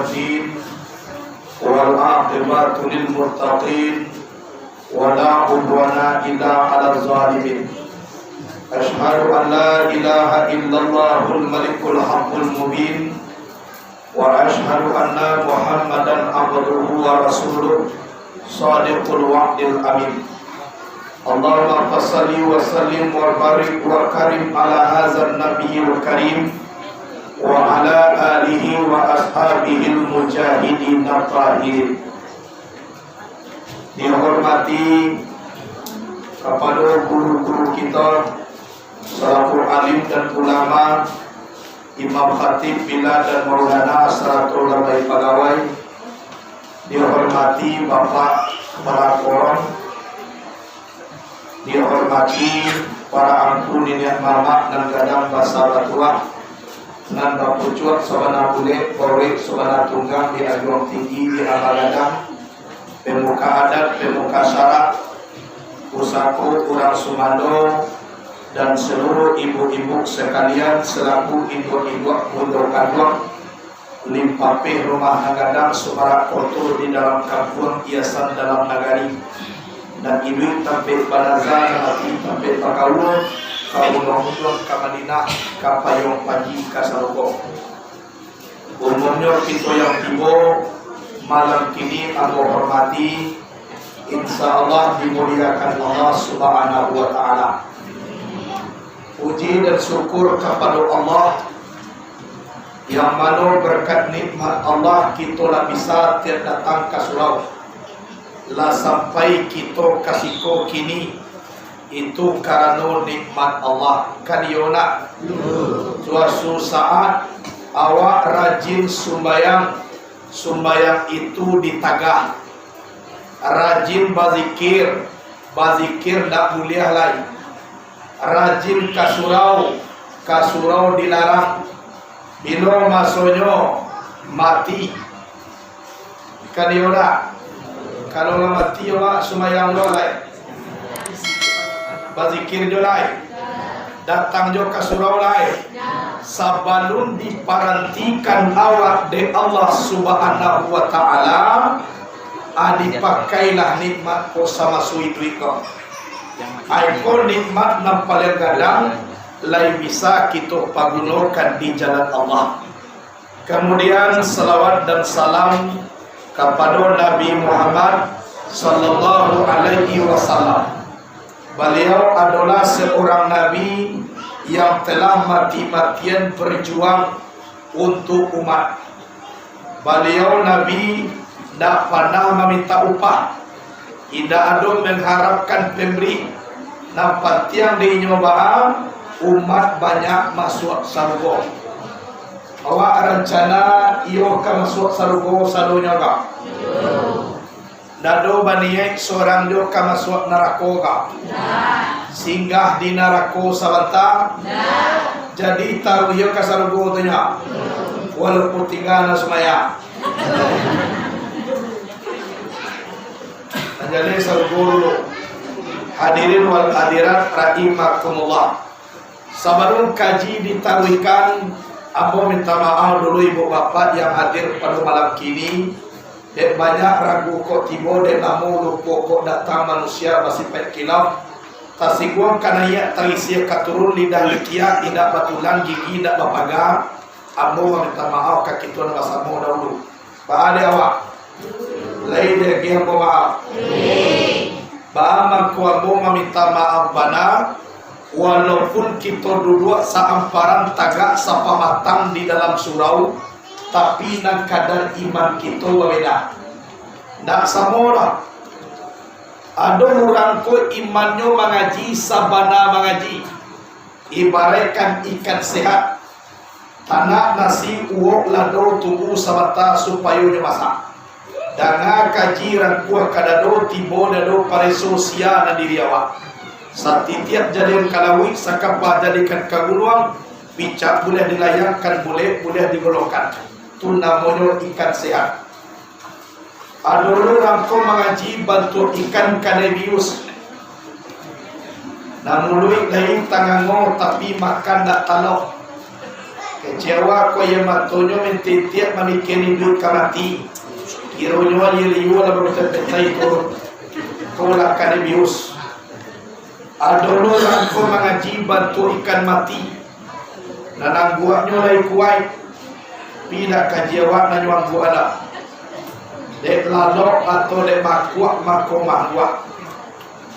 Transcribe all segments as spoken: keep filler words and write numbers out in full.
الدين، والعاقبة للمتقين، ولا عدوان إلا على الظالمين. أشهد أن لا إله إلا الله الملك الحق المبين، وأشهد أن محمدا عبده ورسوله، صادق الوعد الأمين. اللهم فصل وسلم وبارك وكرم على هذا النبي الكريم وعلى آله وأصحابه المجاهدين الطاهرين. Dihormati kapado guru-guru kita salaku alim dan ulama, imam khatib, bilal dan maulana, sarato labai pagawai. Dihormati Bapak Kepala Korong, dihormati para angku niniak mamak nan gadang basa batuah, nan bapucuak sabana bulek, baurek sabana tunggang di ajuang tinggi, di aba gadang, pemuka adat, pemuka syarak, pusako urang sumando, dan saluruh ibu-ibu sakalian, salaku induak-induak, bundo kanduang, limpapeh rumah nan gadang, sumarak koto di dalam kampuang, hiasan dalam nagari, nan iduik tampek banaza, nan mati tampek bakaua, ka unduang-unduang ka Madinah, ka payuang panji ka sarugo. Umumnyo kito yang tibo malam kini ambo hormati, insya Allah dimuliakan Allah Subhanahu wa Ta'ala. Puji dan syukur kapado Allah, yang mano berkat nikmat Allah kito lah bisa tiok datang ka surau, lah sampai kito ka siko kini, itu karano nikmat Allah. Kan iyo nak? Suatu saat awak rajin sumbayang, sumbayang itu ditagah. Rajin bazikir, bazikir ndak buliah lai. Rajin ka surau, ka surau dilarang. Bilo masonyo mati? Kan iyo dak? Kalau lah mati, awak sumbayang jo lai, bazikir jo lai, datang jo ka surau lai. Sabalun diparantikan awak dek Allah Subhanahu wa Ta'ala, a, dipakailah nikmat ko samaso iduik ko. Ai ko nikmat nan paliang gadang, lai bisa kito pagunokan di jalan Allah. Kamudian, salawat dan salam kapado Nabi Muhammad sallallahu alaihi wasallam. Baliau adolah seorang nabi yang telah mati-matian berjuang untuk umat. Baliau nabi ndak panah maminta upah, indak ado mengharapkan pemberi. Nan pantiang di inyo baa, umat banyak masuak sarugo. Awak rancana iyo ka masuak sarugo sadonyo ko? Ndak ado baniaik surang jo ka masuak narako ko? Singgah di narako sabanta? Jadi taruih iyo ka sarugo tu nyo? Walaupun tingga nan sumbayang. Nan jaleh sarugo dulu. Hadirin wal hadirat rahimakumullah. Sabalun kaji ditaruihkan, ambo minta maaf dulu ibu bapak yang hadir pado malam kini. Dek banyak ragu kok tibo, dek lamo lupo kok datang, manusia basipaik kilaf. Tasingguang ka naiak, talisik ka turun, lidah likiak, indak batulang, gigi indak bapaga. Ambo maminta maaf ka kito nan basamo dahulu. Baa dek awak? Lai diagiah ambo maaf? Baa mangko ambo maminta maaf bana, walaupun kito duduak saamparan tagak sapamatang di dalam surau, tapi nan kadar iman kito babeda. Ndak samo doh. Ado urang ko imannyo mangaji sabana mangaji, ibaraikkan ikan sehat. Tanak nasi uwok lado tunggu sabanta supayo nyo masak. Danga kaji rangkuah ka dado, tibo dado pareso sia nan diri awak. Satitiak jadian ka lauik, sakapa jadikan ka gunuang, picak buliah dilayangkan, bulek buliah digolongkan. Tu namonyo ikan sehat. Ado urang ko mangaji bantuak ikan kadai bius. Nan muluik lai tangango, tapi makan dak talok. Kecewa ko, iyo matonyo mantitiak mamikian iduik ka mati. Kironyo aia liua lah baputai-putai tu. Ko lah kanai bius. Ado lo urang ko mangaji bantuak ikan mati. Nan angguaknyo lai kuaik, tapi indak kaji awak nan nyo angguak lah. Dek lalok atau dek bakuak mako maangguak.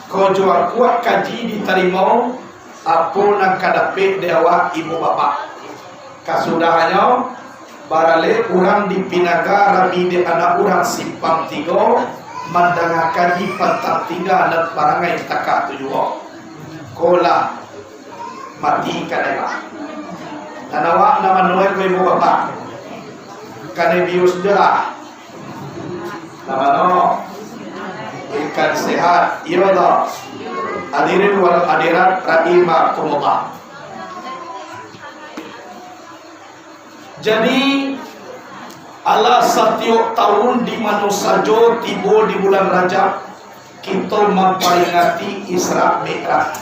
Ko jo akuak kaji ditarimo, apo nan ka dapek dek awak ibu bapak. Kasudahannyo, baralek urang di Pinaga rami dek anak urang Simpang Tigo, mandanga kaji pantang tingga nan parangai taka tu juo. Ko lah mati kanai lah. Nan awak nan manuai ko ibu bapak. Kanai bius je lah. Nan mano? Ikan sehat. Iyo toh. Hadirin wal hadirat rahimakumullah. Jadi, alah satiok tahun di mano sajo tibo di bulan Rajab, kito mamperingati Isra Mi'raj.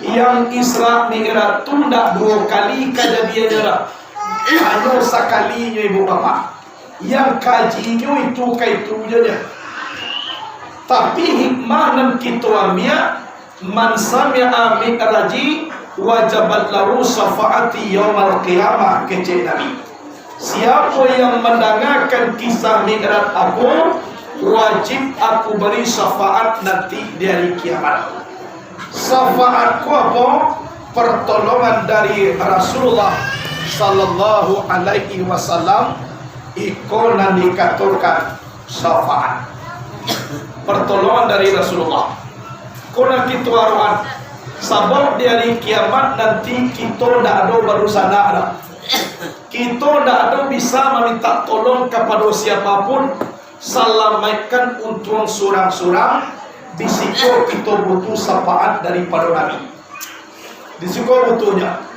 Yang Isra Mi'raj tu ndak duo kali kajadiannyo doh. Hanyo sakalinyo, ibu bapak. Yang kajinyo itu ka itu je nyo. Tapi hikmah nan kito ambiak, "Man sami'a mi'raji, wajabat lahu syafa'ati yaumal qiyamah," kecek Nabi. Siapo yang mandangakan kisah Mi'raj aku, wajib aku bari syafaat nanti di hari kiamat. Syafaat ko apo? Pertolongan dari Rasulullah sallallahu alaihi wasallam, iko nan dikatokan syafaat. Pertolongan dari Rasulullah. Ko nan kito arokan, sabab di hari kiamat nanti kito ndak ado badunsanak doh. Kito ndak ado bisa mamintak tolong kapado siapapun, salamaikkan untuang surang-surang, di siko kito butuh syafaat daripado Nabi. Di siko butuhnyo.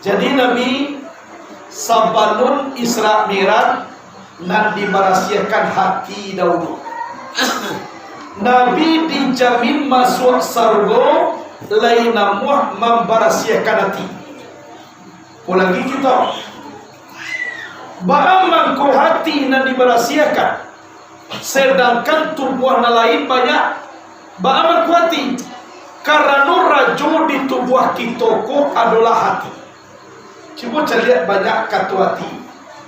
Jadi Nabi, sabalun Isra Mi'raj, nan dibarasiahkan hati dahulu. Nabi dijamin masuak sarugo, lai namuah mambarasiahkan hati. Apolagi kito. Baa mangko hati nan dibarasiahkan, sedangkan tubuah nan lain banyak? Baa mangko hati? Karano rajo di tubuah kito ko adolah hati. Cubo caliak banyak kato hati.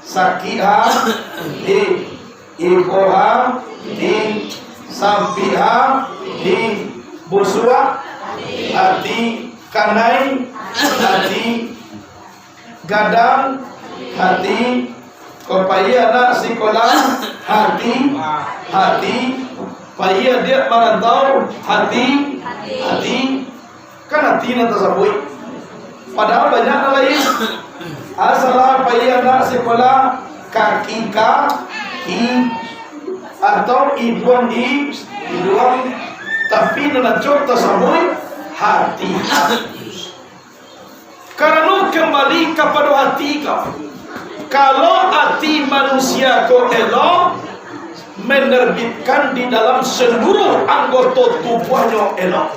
Sakik hati, ibo hati, sampik hati, busuak hati, kanai hati, gadang hati, ko pai anak sikolah hati, hati, pai adiak marantau hati, hati. Kan hati nan tasabuik. Padahal banyak nan lain. Asalah pai anak sikolah, kaki, kaki, atau iduang, i-, iduang. Tapi nan acok tasabuik, hati. Karano kambali kapado hati ko. Kalau ati manusia ko elok, menerbitkan di dalam seluruh anggoto tubuahnyo elok.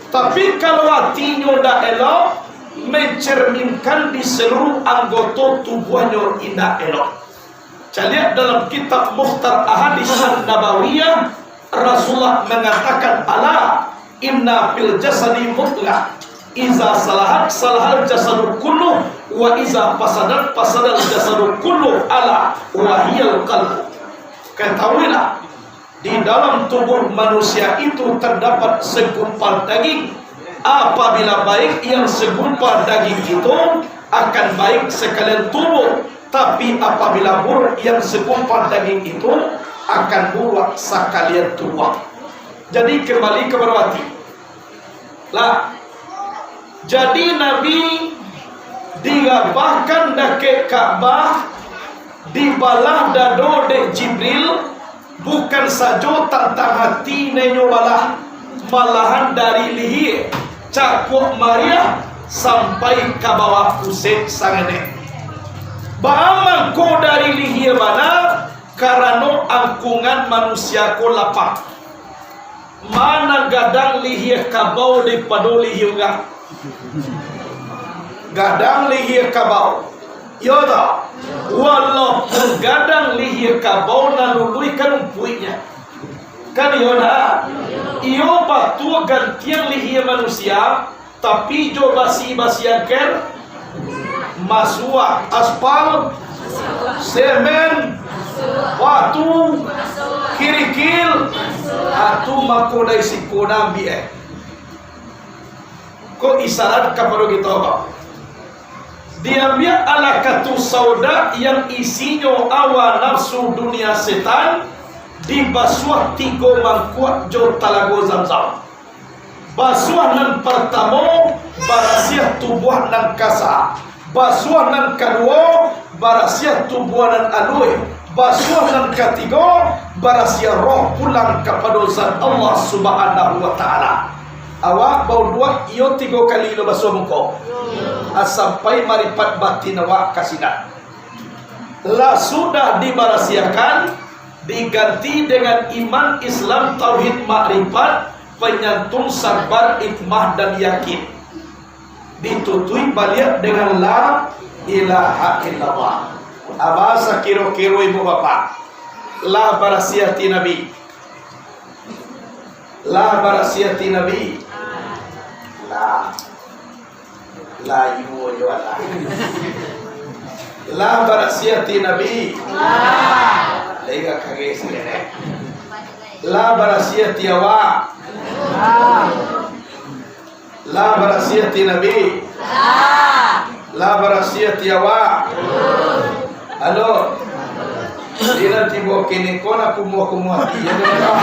Tapi kalau atinyo indak elok, mencerminkan di seluruh anggoto tubuahnyo indak elok. Caliak dalam kitab Mukhtar Ahadits An-Nabawiyah, Rasulullah mangatakan, "Ala inna fil jasadi mudghah, iza salahat, salahal jasadu kulluh, wa iza fasadat, fasadal jasadu kulluh, ala wa hiyal qalbu." Katahuilah, di dalam tubuh manusia itu terdapat segumpal daging. Apabila baik, yang segumpal daging itu akan baik sekalian tubuh, tapi apabila buruk, yang segumpal daging itu akan buruk sekalian tubuh. Jadi, kembali kepada hati. Lah, jadi Nabi digabahkan dakek Ka'bah, dibalah dado dek Jibril, bukan sajo tantang hati nan inyo balah, malahan dari lihia, cakuak mariah, sampai ka bawah pusek sangenek. Baa mangko dari lihia bana? Karano angkungan manusia ko lapang. Ma nan gadang lihia kabau daripado lihia urang? Gadang lihia kabau. Iyo tak? Walaupun gadang lihia kabau nan luluih ka lumpuiknyo. Kan iyo nah? Iyo batu gantiang lihia manusia, tapi jo basi-basi angker, masuak, aspal, semen, batu, kirikil, atu mako dari siko nan ambiak. Ko isyarat kapado kito ko. Diambiak alakatu sauda yang isinyo awa nafsu dunia setan, dibasuah tigo mangkuak jo talago Zamzam. Basuah nan partamo, barasiah tubuah nan kasa. Basuah nan kaduo, barasiah tubuah nan aluih. Basuah nan katigo, barasiah roh pulang kapado Zat Allah Subhanahu wa Ta'ala. Awak bauduak iyo tigo kali lo basuah muko? Ah, sampai maripat batin awak ka sinan. Lah sudah dibarasiahkan, diganti dengan iman, Islam, tauhid, makrifat, panyantun, sabar, hikmah, dan yakin. Ditutuik baliak dengan la ilaha illallah. Aba sakiro-kiro ibu bapak, lah barasiah ati Nabi? Lah barasiah ati Nabi? Lah. Layu jo alah. Lah barasiah ati Nabi? Lah. Lega kagek sini, eh. Lah barasiah ati awak? Lah. Lah barasiah ati Nabi? Lah. Lah barasiah ati awak? Halo. Bila tibo kini ko nak kumuah-kumuah ati, ya, kan?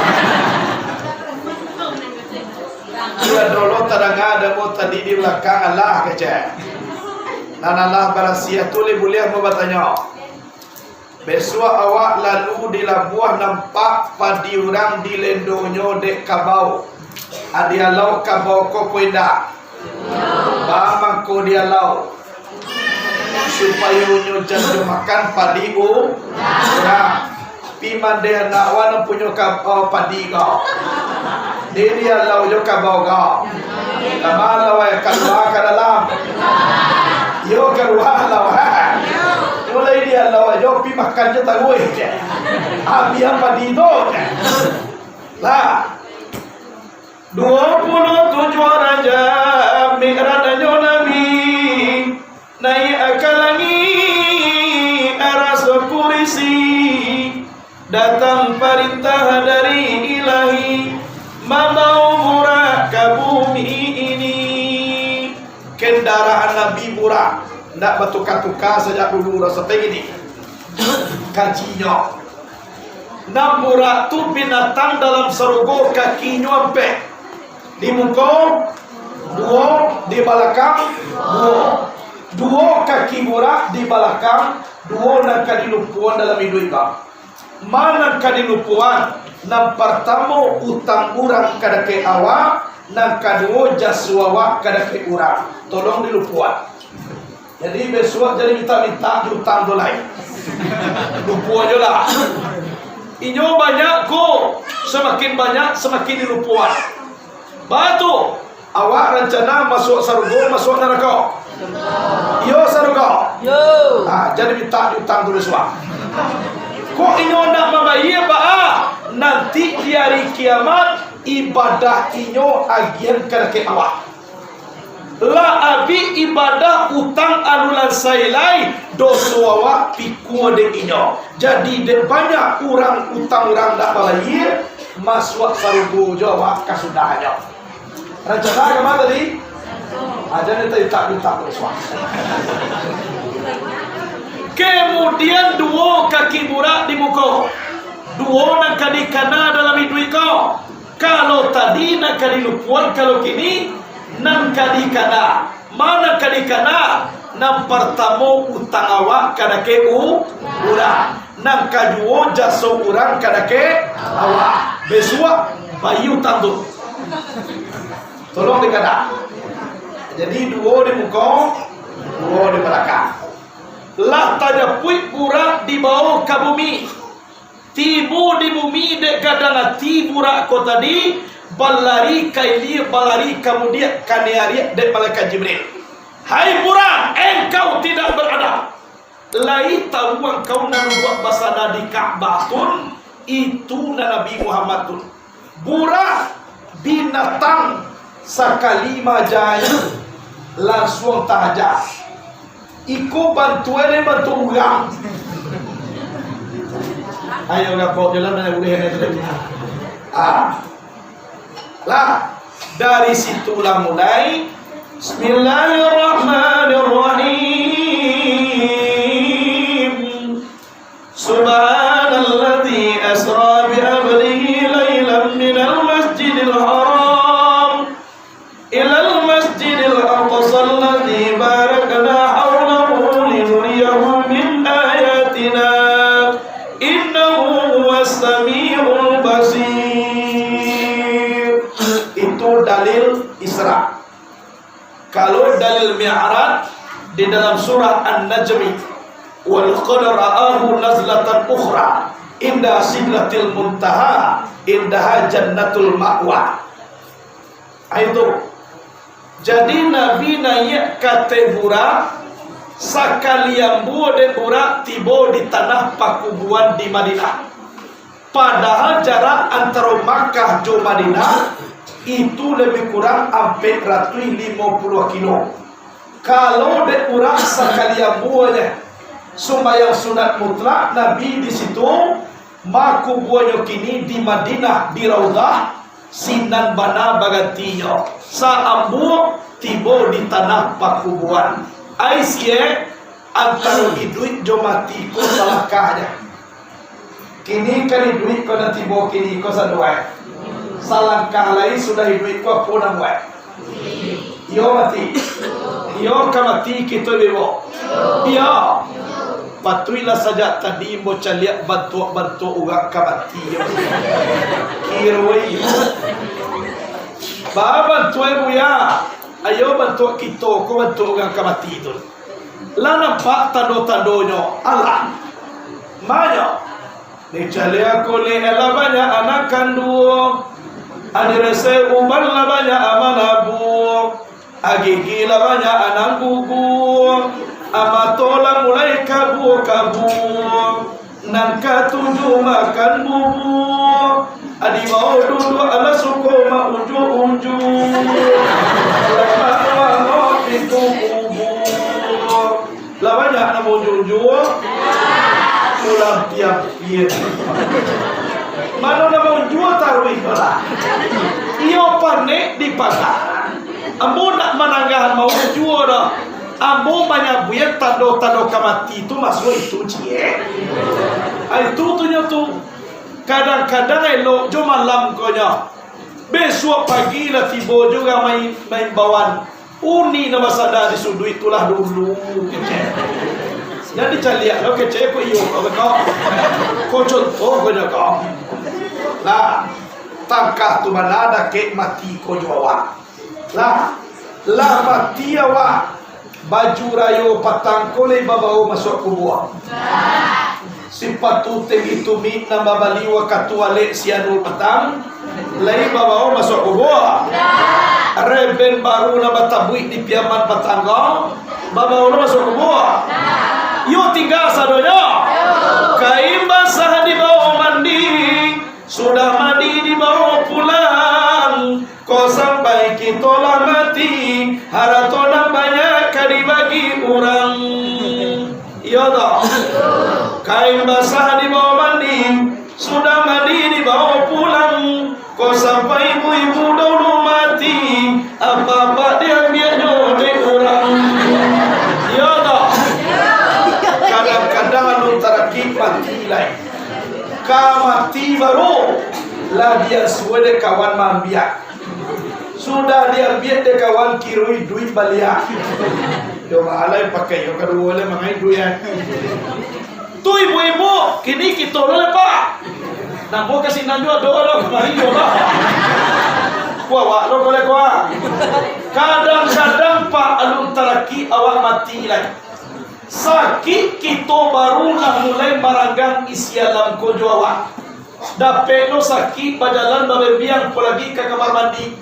Bila dolo tadanga ado mo tadi di balakang, alah, kecek. Nan alah barasiah tu lai buliah mo batanyo. Besuak awak lalu di labuah, nampak padi urang dilendonyo dek kabau. A, dialau kabau ko ko indak? Ba mangko dialau? Supayo nyo jan jo makan padi u-, urang. Pi mandeh anak wan punyo ka-, o, padi ko. Di dialau jo kabau ko. Kama alau, eh, kalua ka dalam. Iyo, kalua alau, ha. Mulai dialau ajo, pi makan jo taruih, cek. Abihan padi tu, cek. Lah. Duo puluah tujuah Rajab, Mi'rajnyo Nabi. Naiak ka langik, aras kurisi, datang parintah dari Ilahi, mambawo burak ka bumi ini. Kandaraan Nabi burak, ndak batuka-tuka sajak dulu doh sampai kini. Kajinyo, nan burak tu binatang dalam sarugo, kakinyo ampek. Di muko duo, di balakang duo. Duo kaki burak di balakang, duo nan ka dilupoan dalam iduik ko. Ma nan ka dilupoan? Nan partamo, utang urang ka dakek awak, nan kaduo, jaso awak ka dakek urang. Tolong dilupoan. Jadi, besuak jadi mintak-mintak di utang tu lai. Lupo ajo lah. Inyo banyak ko, samakin banyak, samakin dilupoan. Baa tu, awak rancana masuak sarugo, masuak narako? Iyo, sarugo. Yo. Ah, jadi mintak di utang tu besuak. Kok inyo ndak mambayia, baa? Nanti di ari kiamat, ibadah inyo agiahan ka dakek awak. Lah abih ibadah, utang alun lansai lai, doso awak pikua dek inyo. Jadi, dek banyak urang utang urang ndak babayia, masuak sarugo jo awak kasudahannyo. Rancana ka ma tadi? Aja ni tak mintak-mintak tu, suah. Kemudian, duo kaki burak di muko. Duo nan ka dikana dalam iduik ko. Kalau tadi nan ka dilupoan, kalau kini nan ka dikana. Ma nan ka dikana? Nan partamo, utang awak ka dakek u-, urang. Nan kaduo, jaso urang ka dakek awak. Besuak, bayia utang tu. Tolong dikana. Jadi, duo di muko, duo di balakang. Lah tajapuik burak dibawo ka bumi. Tibo di bumi dek gadang ati burak ko tadi, balari ka ilia, balari ka mudiak, kanai ariak dek malaikat Jibril. Hai burak, engkau tidak beradab. Lai tahu angkau nan duduak basada di Ka'bah tun, itu nan Nabi Muhammad tun. Burak, binatang, sakali maaja, lansuang taaja. Iko bantuak den bantuak urang. Ayo, gapok jalan, ayo, uleh, ayo, uleh. Ah. Lah, dari situlah mulai. Bismillahirrahmanirrahim. Subhanalladzi asra bi abdihi lailan minal masjidil haram ilal masjidil aqsa alladzi barakna haulahu linuriyahu min ayatina, innahu huwas samiul basir. Itu dalil Isra. Kalau dalil Mi'raj di dalam surah An-Najmi, "Wa laqad ra'ahu nazlatan ukhra inda sidratil muntaha, indaha jannatul ma'wa." Ah, itu. Jadi, Nabi naiak ka ateh burak, sakali ambo dek burak tibo di tanah pakubuan di Madinah. Padahal jarak antaro Makkah jo Madinah itu lebih kurang ampek ratuih limo puluah kilo. Kalau dek urang sakali ambo nyo sumbayang sunat mutlak, Nabi di situ, makubuanyo kini di Madinah, di Raudhah, sinan bana bagantinyo. Sa ambo tibo di tanah pakubuan. Ai sie, antaro iduik jo mati ko salangkah nyo. Kini kan iduik ko nan tibo kini ko saduai. Salangkah lai sudah iduik ko apo namuai? Iyo mati. Iyo ka mati kito, Ibo? Iyo. Patuiklah sajak tadi ambo caliak bantuak-bantuak urang ka mati. Kiroi. Ba bantuak, Buya? Ayo bantuak kito ko bantuak urang ka mati tu. Lah nampak tando-tandonyo? Alah. Manyo. Dicaliak kulik lah banyak anak kanduang. Adiresek uban lah banyak amanabuang. Agigi lah banyak anang guguang. Amato lah mulai kabuang-kabuang. Nan katuju makan bubua. Adi bao duduak alah suko maunjuak-unjuak. Lemak-lemak pintu kubua. Lah banyak nan maunjuak-unjuak. Pulang pian-pian. Mano nan maunjuak taruih ko lah. Iyo panek di paga. Ambo ndak mananggahan maunjuak doh. Ambo manyabuik tando-tando ka mati tu masuak itu ciek. Ah, itu tu nyo tu. Kadang-kadang elok jo malam ko nyo. Bisuak pagi lah tibo jo urang main, main bawan. Uni nan basada di suduik tu lah dulu, kecek. Jan dicaliak lo kecek ko iyo ko ko. Ko contoh ko nyo ko. Lah, tangkah tu bana dakek mati ko jo awak. Lah, lah mati awak, baju rayo patang ko lai babao masuak kubua? Sipatu tinggi tumik nan babali wakatu alek si anu patang, lai babao masuak kubua? Reben baru nan batabuik di Piaman patang ko, babao lo masuak kubua? Yo tingga sadonyo. Kain basah dibao mandi, sudah mandi dibao pulang. Ko sampai kito lah mati, harato nan banyak ka dibagi urang. Iyo toh? Kain basah dibao mandi, sudah mandi dibao pulang. Ko sampai ibu-ibu daulu mati, apak-apak diambiaknyo dek urang. Iyo toh? Kadang-kadang alun taraki mati lai. Ka mati baru, lah diasuah dek kawan maambiak. Sudah diambiak dek kawan, kiro iduik baliak. Yo, alai pakai yo kaduo lai mangai duit, eh. Tu ibu-ibu, kini kito lo lai, Pak. Namo ka sinan juo ado lo kamari yo, Pak. Ku awak lo kolektor. Kadang-kadang, Pak, alun taraki awak mati lai. Sakik kito baru lah mulai maranggang isi alam ko jo awak. Dapek lo sakik bajalan babembiang ko lagi ka kamar mandi.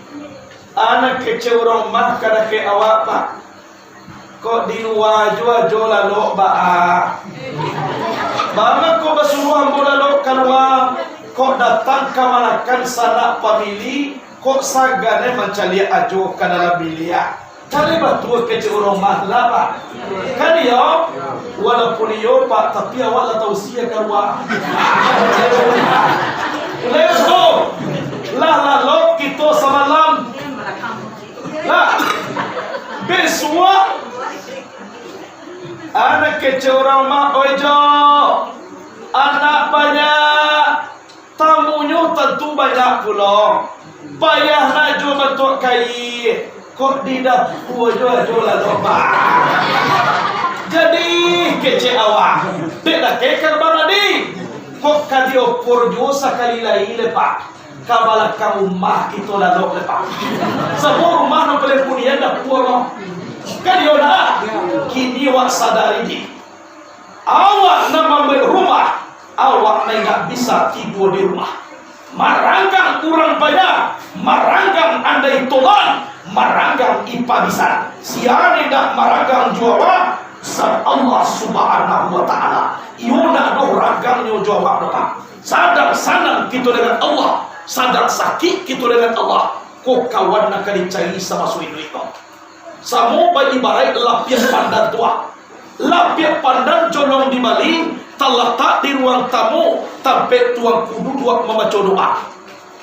Anak kecek urang rumah ka dakek awak, Pak. Kok di lua jo ajo lalok baa? Baa mangko basuruah ambo lalok kalua? Kok datang kamanakan sanak pamili, kok sagan mancaliak ajo ka dalam biliak. Cari batua kecek urang mah lah, Pak. Kan iyo? Walaupun iyo, Pak, tapi awak lah tausia kalua. Let's go. Lah lalok kito samalam. Lah, bisuak, anak kecek urang mah, oi jo, anak banyak, tamunyo tantu banyak pulo. Payah nak jo bantuak kai, kok di dapua jo ajo lah domba. Jadi, kecek awak, dek dakek ka baradi, kok ka diopor juo sakali lai le, Pak. Ka balakang rumah kito lalok le, Pak. Sabab rumah nan paling punian dapua lo. Kan iyo nak? Kini wak sadari di. Awak nan mambuek rumah, awak nan indak bisa tibo di rumah. Maranggang urang banyak, maranggang andai tolan, maranggang ipa bisan. Sia nan indak maranggang jo awak, san Allah Subhanahu wa Ta'ala. Iyo ndak doh ranggangnyo jo awak doh, Pak. Sadang sanang kito dengan Allah, sadang sakik kito dengan Allah. Ko kawan nan ka dicari samaso iduik ko. Samo baibaraik lapiak pandan tu ah. Lapiak pandan jolong di Bali, talatak di ruang tamu, tampek tuangku duduak mambaco doa.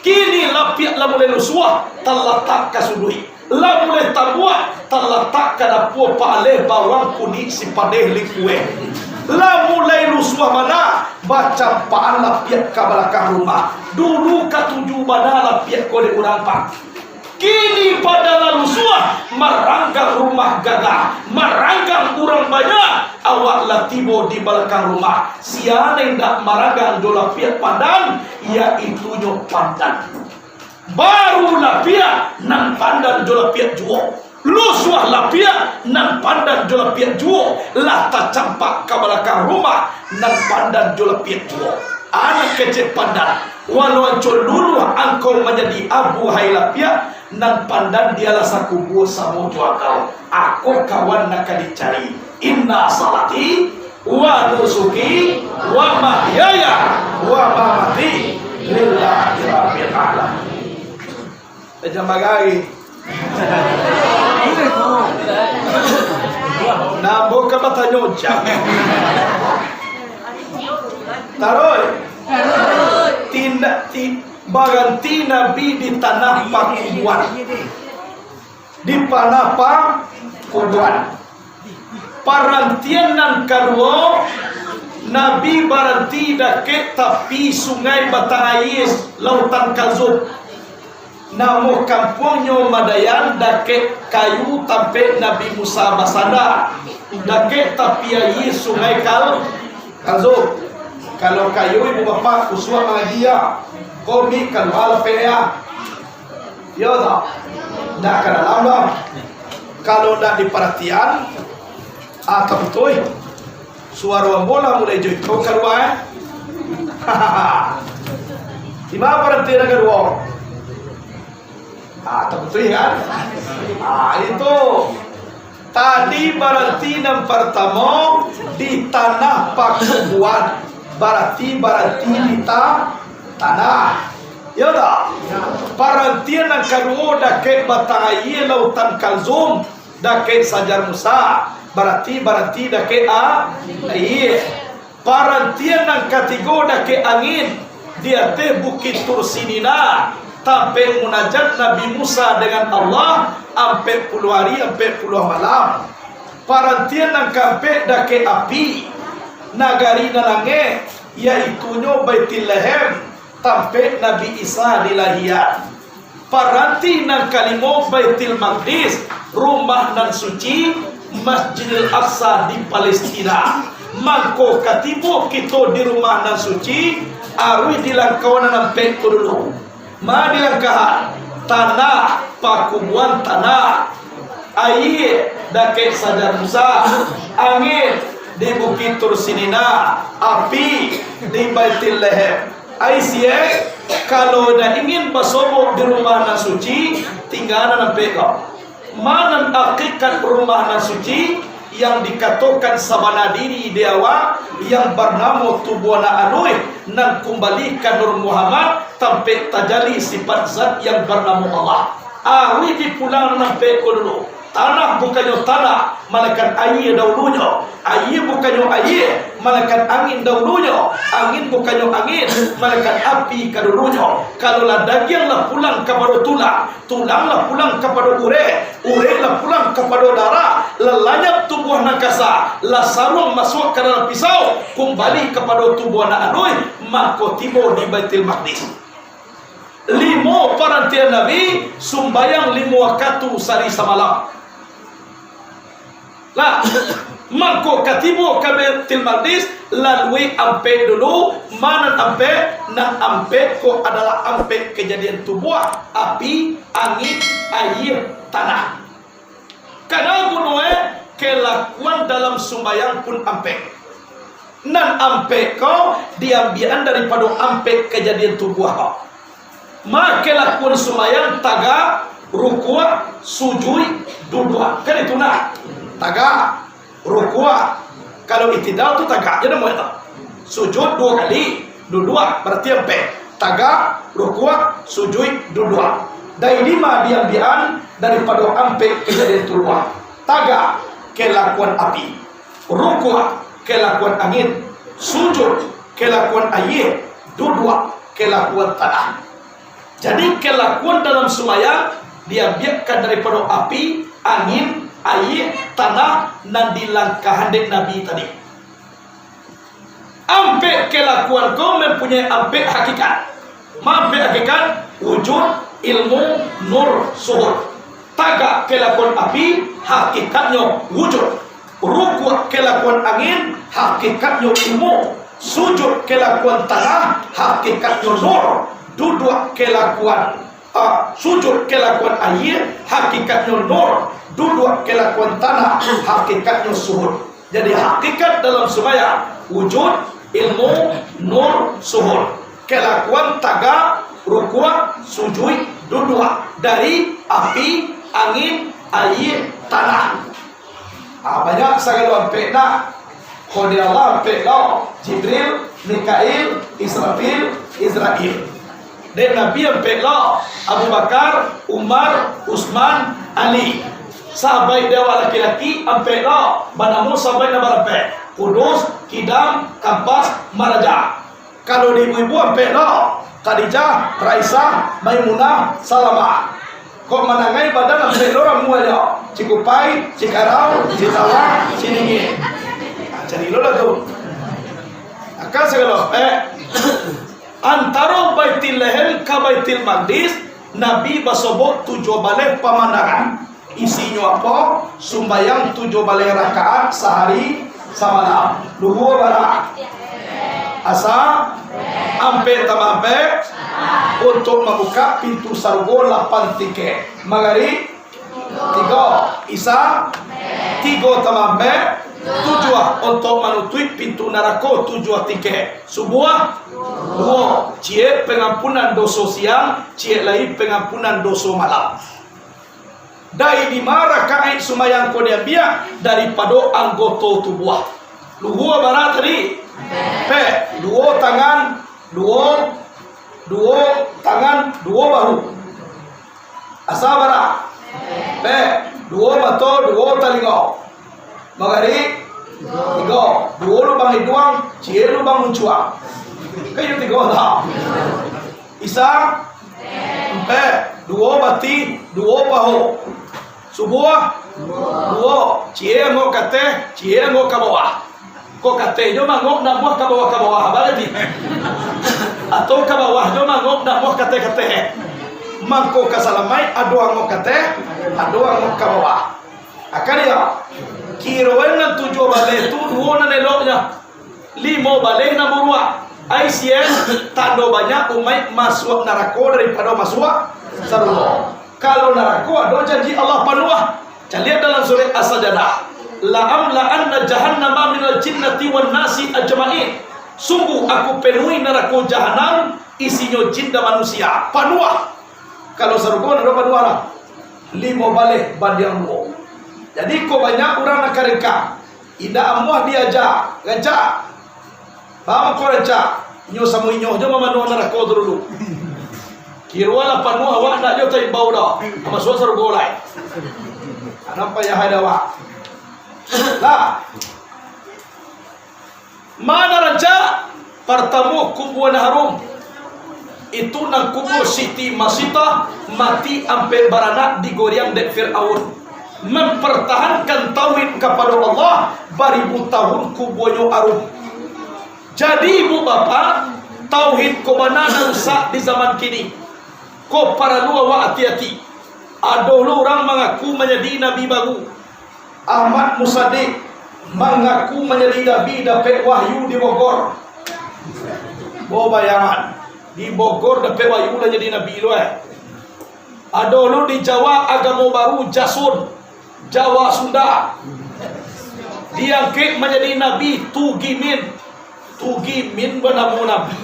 Kini lapiak lah mulai lusuah, talatak ka suduik. Lah mulai tabuak, talatak ka dapua paaleh bawang kunik sipadeh likueh. Lah mulai lusuah bana, bacampaan lapiak ka balakang rumah. Dulu katuju bana lapiak ko dek urang, Pak. Kini pado lah lusuah, maranggang rumah gagah, maranggang urang banyak, awak lah tibo di balakang rumah. Sia nan indak maranggang jo lapiak pandan, yaitunyo pandan. Baru lapiak, nan pandan jo lapiak juo. Lusuah lapiak, nan pandan jo lapiak juo. Lah tacampak ka balakang rumah, nan pandan jo lapiak juo. Anak kecek pandan, walau anco luluah angkau manjadi abu hai lapiak, nan pandan dialah sakubua samo jo angkau. Ako kawan nan ka dicari. Inna salati wa nusuki wa mahyaya wa mamati lillahi rabbil alamin. Eh, jan bagari. Nah, ambo ka batanyo jan. Taruih. Tindak ti-, baranti Nabi di tanah pakubuan. Di tanah pakubuan. Parantian nan kaduo, Nabi baranti dakek tapi Sungai Batang Aie, Lautan Kalzum. Namo kampuangnyo Madayan, dakek kayu tampek Nabi Musa basanda, dakek tapi aie Sungai Kal-, Kalzum. Kalau kayu, ibu bapak, usuak mangaji ya. Komik kalua lapek ya. Iyo toh? Ndak ka dalam doh. Kalau ndak diparatian, ah, taputuih. Suaro ambo lah mulai jo iko kalua, eh. Di ma baranti nan kaduo? Ah, taputuih kan? Ah, itu. Tadi baranti nan partamo di tanah pakubuan, barati baranti di ta-, tanah. Iyo tak? Parantian nan kaduo dakek Batang Aie, Lautan Kalzum, dakek Sajar Musa, barati baranti dakek a-, aie. Parantian nan katigo dakek angin, di ateh Bukik Tursinina, tampek munajat Nabi Musa dengan Allah, ampek puluah ari, ampek puluah malam. Parantian nan kaampek dakek api, nagari nan angek, yaitunyo Baitul Lahem, tampek Nabi Isa dilahian. Paranti nan kalimo, Baitul Maqdis, rumah nan suci, Masjidil Aqsa di Palestina. Mangko katibo kito di rumah nan suci, aruih di langkau nan ampek ko dulu. Ma di langkahan, tanah, pakubuan tanah, aie, dakek Sajar Musa, angin, di Bukik Tursinina, api, di Baitul Lahem. Ai siek, kalau indak ingin basobok di rumah nan suci, tingga nan ampek ko. Ma nan hakikat rumah nan suci, Yang dikatokan sabana diri di awak, yang barnamo tubuah nan aluih, nan kumbali ka Nur Muhammad, tampek tajali sifat zat yang barnamo Allah. Aruih dipulang nan ampek ko dulu. Tanah bukannyo tanah, malakan ayie dahulunyo. Ayie bukannyo ayie, malakan angin dahulunyo. Angin bukannyo angin, malakan api kadulunyo. Kalau lah dagiang lah pulang kapado tulang, tulang lah pulang kapado urek, urek lah pulang kapado darah, lah lanyap tubuah nan kasa, lah saruang masuak ka dalam pisau, kumbali kapado tubuah nan aluih, mako tibo di Baitul Maqdis. Limo parantian Nabi, sumbayang limo wakatu sahari samalam. Lah, mangko ka tibo ka Baitul Maqdis, lalui ampek dulu, ma nan ampek, nan ampek ko adalah ampek kajadian tubuah, api, angin, ayie, tanah. Kana guno e, kalakuan dalam sumbayang pun ampek. Nan ampek ko diambiakan daripado ampek kajadian tubuah ko. Ma kalakuan sumbayang, tagak, rukuak, sujuik, duduak. Kan itu nah. Tagak, rukuak. Kalau itidal tu tagak je namonyo tu. Sujud duo kali, duduak, bararti ampek. Tagak, rukuak, sujuik, duduak. Dari limo diambiakan daripado ampek kajadian tubuah. Tagak, kalakuan api. Rukuak, kalakuan angin. Sujud, kalakuan ayie. Duduak, kalakuan tanah. Jadi, kalakuan dalam sumbayang diambiakan daripado api, angin, ayie, tanah nan dilangkahan dek Nabi tadi. Ampek kalakuan ko mampunyai ampek hakikat. Ma ampek hakikat, wujud, ilmu, nur, suhud. Tagak kalakuan api, hakikatnyo wujud. Rukuak kalakuan angin, hakikatnyo ilmu. Sujud kalakuan tanah, hakikatnyo nur. Duduak kalakuan, ah, sujud kalakuan ayie, hakikatnyo nur. Duduak kalakuan tanah, hakikatnyo suhud. Jadi, hakikat dalam sumbayang, wujud, ilmu, nur, suhud. Kalakuan tagak, rukuak, sujuik, duduak. Dari api, angin, ayie, tanah. Ah, banyak sagalo ampek nak. Ko di Allah ampek lo, Jibril, Mikail, Israfil, Izrail. Dek Nabi ampek lo, Abu Bakar, Umar, Usman, Ali. Sahabaik di awak laki-laki ampek lo, banamo sahabaik nan barampek. Kudus, Kidam, Kampas, Maraja. Kalau di ibu-ibu ampek lo, Khadijah, Raisah, Maimunah, Salamah. Kok manangai badan ampek lo ramuanyo, Cikupai, Cikarau, Citawang, Ciningin. Nah, cari lo lah tu. Akan sagalo ampek. Antaro Baitul Laham ka Baitul Maqdis, Nabi basobok tujuah baleh pamandangan. Isinyo apo? Sumbayang tujuah baleh rakaat sahari samalam. Luhua bara? Asa? Ampek tambah ampek? Untuak mambukak pintu sarugo lapan tingkek. Magarib? Tigo. Isa? Tigo tambah ampek? Tujuah. Untuak manutuik pintu narako tujuah tingkek. Subuah? Duo. Ciek pangampunan doso siang, ciek lai pangampunan doso malam. Dari limo rakaat sumbayang ko diambiak daripado anggoto tubuah. Luhua bara tadi? Ampek. Duo tangan, duo, duo tangan, duo bahu. Asa bara? Ampek. Duo mato, duo talingo. Magarib? Tigo. Duo lubang iduang, ciek lubang muncuang. Kan iyo tigo lah. Isa? Ampek. Duo batih, duo paho. Subuah? Duo. Ciek angok ka ateh, ciek angok ka bawah. Kok ka ateh jo mangok namuah ka bawah, ka bawah, apo arati? Atau ka bawah jo mangok namuah ka ateh, ka ateh? Mangko ka salamaik, ado angok ka ateh, ado angok ka bawah. Akan iyo, kiroan nan tujuah baleh tu duo nan eloknyo. Limo baleh nan buruak. Ai siang, tando banyak umaik masuak narako daripado masuak sarugo. Kalau narako ado janji Allah panuah. Caliak dalam surek As-Sajadah. "La amla'anna jahannama minal jinnati wan nasi ajma'in." Sungguh Aku penuhi narako jahanam isinyo jin dan manusia. Panuah. Kalau sarugo nan ado panuah lah. Limo baleh bandiang duo. Jadi, ko banyak urang nan ka rangkak. Indak amuah diaja, rancak. Baa mangko rancak? Inyo samo inyo jo mamanuah narako tu dulu. Kiro lah panuah awak ndak jo taimbau doh. Masuak sarugo lai. Anam payah ada awak. Lah. Ma nan rancak? Partamo, kubua nan harum. Itu nan kubua Siti Masitah, mati ampek baranak, digoriang dek Firaun. Mampartahankan tauhid kapado Allah, baribu tahun kubuanyo harum. Jadi, ibu bapak, tauhid ko bana nan rusak di zaman kini. Ko paralu awak ati-ati. Ado lo urang mangaku manjadi nabi baru. Ahmad Musaddiq mangaku manjadi nabi dapek wahyu di Bogor. Bo bayangan, di Bogor dapek wahyu lah jadi nabi lo, eh. Ado lo di Jawa agamo baru Jasun, Jawa Sunda. Diangkek manjadi nabi Tugimin. Tugimin banamo nabi.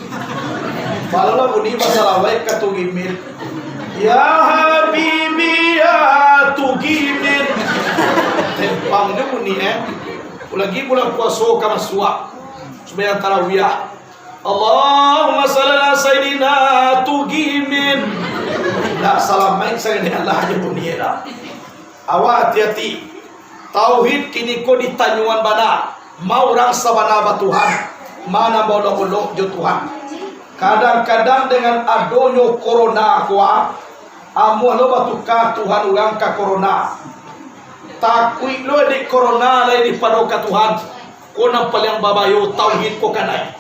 Kalau lah bunyi basalawek ka Tugimin. Ya Habibi ya Tugimin. Tempang jo bunyi, eh. Lagi bulan puaso ka masuak. Sumbayang tarawih. Allahumma shalli ala Sayyidina Tugimin. Ndak salamaik sagadang Allah aja bunyi dah. Awak ati-ati. Tauhid kiniko ditanyoan bana. Ma urang sabana batuhan, ma nan baolok-olok jo Tuhan. Kadang-kadang dengan adonyo korona ko, amuah lo batuka Tuhan urang ka korona. Takuik lo dek korona lai dipado ka Tuhan. Ko nan paliang babayo tauhid ko kanai.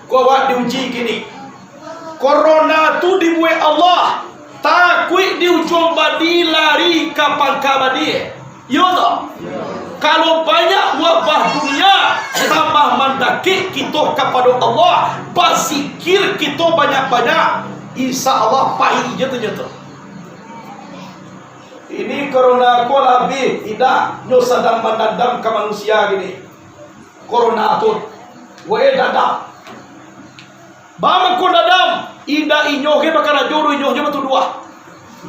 Ko awak diuji kini. Korona tu dibuek Allah, takuik di ujuang badi lari ka pangka badi. Iyo toh? Kalau banyak wabah dunia, tambah mandakek kito kapado Allah, bazikir kito banyak-banyak, insya Allah pai je tu nyo tu. Ini korona ko lah abih, indak, nyo sadang mandandam ka manusia kini. Korona tu, wae dadam. Baa mangko dadam? Indak inyo ge bakarajo doh, inyo nyo batuduah.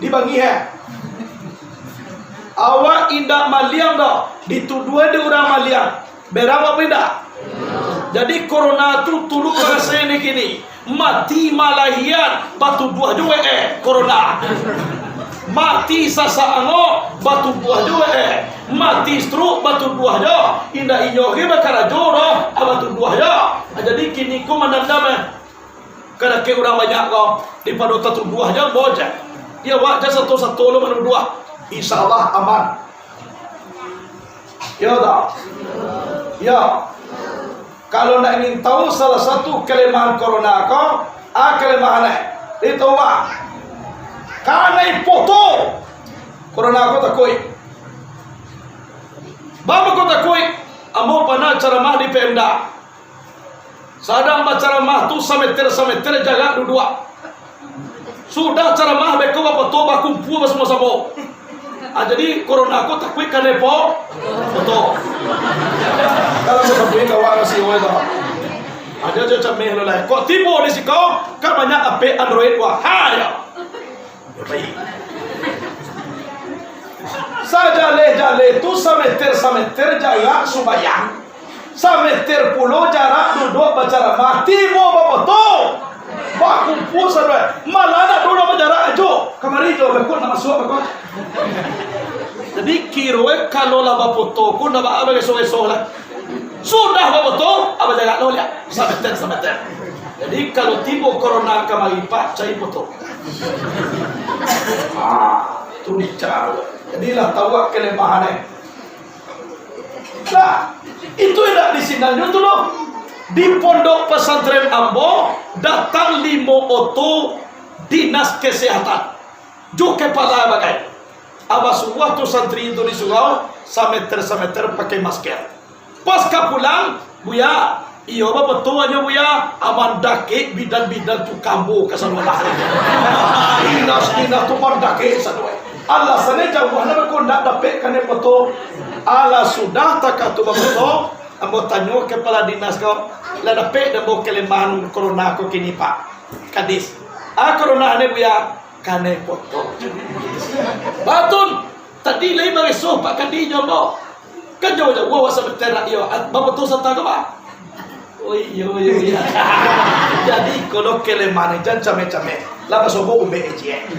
Dibangih, eh. Awak indak maliang doh, dituduah dek urang maliang. Berang apo indak? Jadi korona tu tuluih parasai ni kini. Mati malahian, batuduah jo wae, eh, korona. Mati sasak angok, batuduah jo wae, eh. Mati stroke, batuduah jo. Indak inyo ge bakarajo doh, ah, batuduah jo. Ah, jadi kini ko mandandam, eh. Kadake urang banyak ko, dipado tatuduah jo, bojek. Iyo, awak jan sato-sato lo manuduah. Insya Allah aman. Iyo tak? Iyo. Kalau nak ingin tahu salah satu kelemahan korona ko, ah, kelemahan eh, itu, Pak. Kanai poto. Korona ko takuik. Baa mangko takuik? Ambo panah caramah di Pemda. Sadang bacaramah tu sameter-sameter jarak duduak. Sudah caramah, beko bapoto bakumpua basamo-samo. Ah, jadi korona ko takuik kanai po-, poto. Kalau takuik kawan si oi tu. Aja jo cameh lo lai. Kok tibo di siko, kan banyak apek Android, wahai. Sajaleh-jaleh tu sameter-sameter jarak sumbayang. Sameter pulo jarak duduak bacaramah. Tibo bapoto. Bakumpua sadoe. Malah nak duduak bajarak ajo. Kamari jo, beko nak masuak beko. Jadi, kiroe kalau lah bapoto ko, ndak baa bageso-geso lah. Sudah bapoto, abah jarak lo liak. Sameter, sameter. Jadi, kalau tibo korona kamari, Pak, cari poto. Ah, tu ni cara. Jadi lah tahu kelemahan, eh. Nah, itu indak di sinannyo tu doh. Di pondok pesantren ambo datang limo oto dinas kesehatan. Jo kepala bagai. Abah suruah tu santri tu di surau, sameter-sameter pakai masker. Pas ka pulang, Buya, iyo bapatua nyo, Buya, aman dakek bidan-bidan tu kambo ka sadolah. Dinas-dinas tu mandakek sadoe. Alasannyo jauah lah beko ndak dapek kanai poto. Alah sudah takah tu bapoto, ambo tanyo kepala dinas ko, lah dapek dek ambo kelemahan korona ko kini, Pak Kadis? Ah, korona ne, Buya, kanai poto. Batun, Tadi lai bareso Pak Kadi jo ambo. Kan jauah-jauah awak sabateh dak iyo. Ah, baputuih santa ko, Pak? Oh, iyo, iyo, iyo. Jadi, kalau kelemahan jan cameh-cameh. Lah basobok umbek ejek.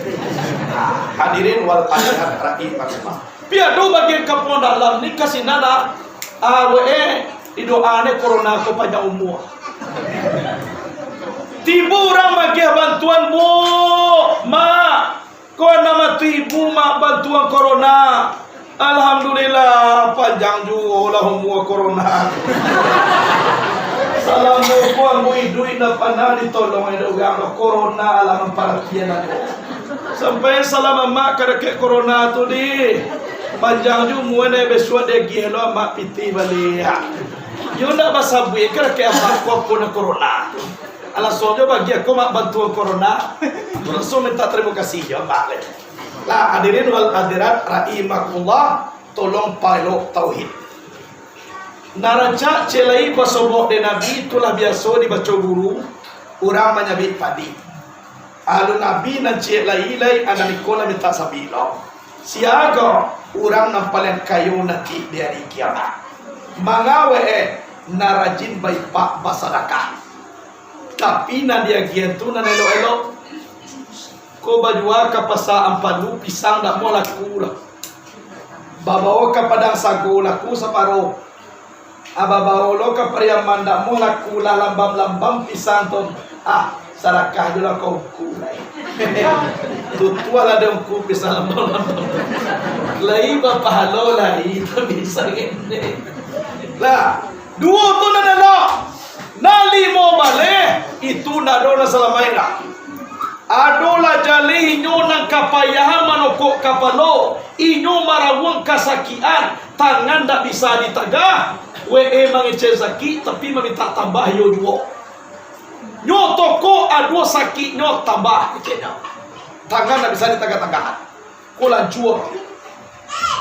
Hadirin wal hadirat rahimakumullah. Piado bagian kampuang dalam ni ka sinan lah. Ah, we, eh, didoa ni corona ko panjang umua. Tibo urang magiah bantuan, Bu, Mak. Ko anak mantu ibu, Mak, bantuan corona. Alhamdulillah, panjang juo lah umua corona. Salamo ko ambo iduik ndak panah ditolong dek urang doh, corona lah mamparatian ambo. Sampai salam amak ka dakek corona tu, di. Panjang juo umua, ndak bisuak diagiah lo amak pitih baliak. Yo ndak basabuik ka dakek amak ko, apo nan corona tu. Alah, soalnyo bagi aku, Mak, bantuan corona. Langsung minta terima kasih, ya, Mak. Lah, hadirin wal hadirat rahimakumullah, tolong paelok tauhid. Nan rancak ciek lai basobok dek Nabi, itulah biaso dibaco guru, urang manyabik padi. Alun Nabi nan ciek lai, lai anak niko lah minta sabik lo. Sia ko urang nan paliang kayo nanti di ari kiamat? Manga we, eh, nan rajin bainfak basadakah. Tapi nan diagiahan tu nan elok-elok. Ko bajua ka pasa Ampalu, pisang dak amuah laku lah. Babao ka Padang Sago laku saparo. Ah, babao lo ka Pariaman, dak amuah laku lah lambam-lambam pisang tu. Ah, sadakah jo lah ka Ungku lai. Tutuah lah dek Ungku pisang lambam-lambam. Lai bapahalo lai tu pisang ini. Lah, duo tu nan elok. Nan limo baleh, itu ndak ado nan salamaik doh. Adolah jaleh inyo nan kapayahan manokok kapalo, inyo marawuang kasakikan, tangan ndak bisa ditagah, we, eh, mangecek sakik, tapi mamintak tambah iyo juo. Nyo tokok aduah sakiknyo tambah keceknyo. Tangan ndak bisa ditagah-tagahan. Ko lancua.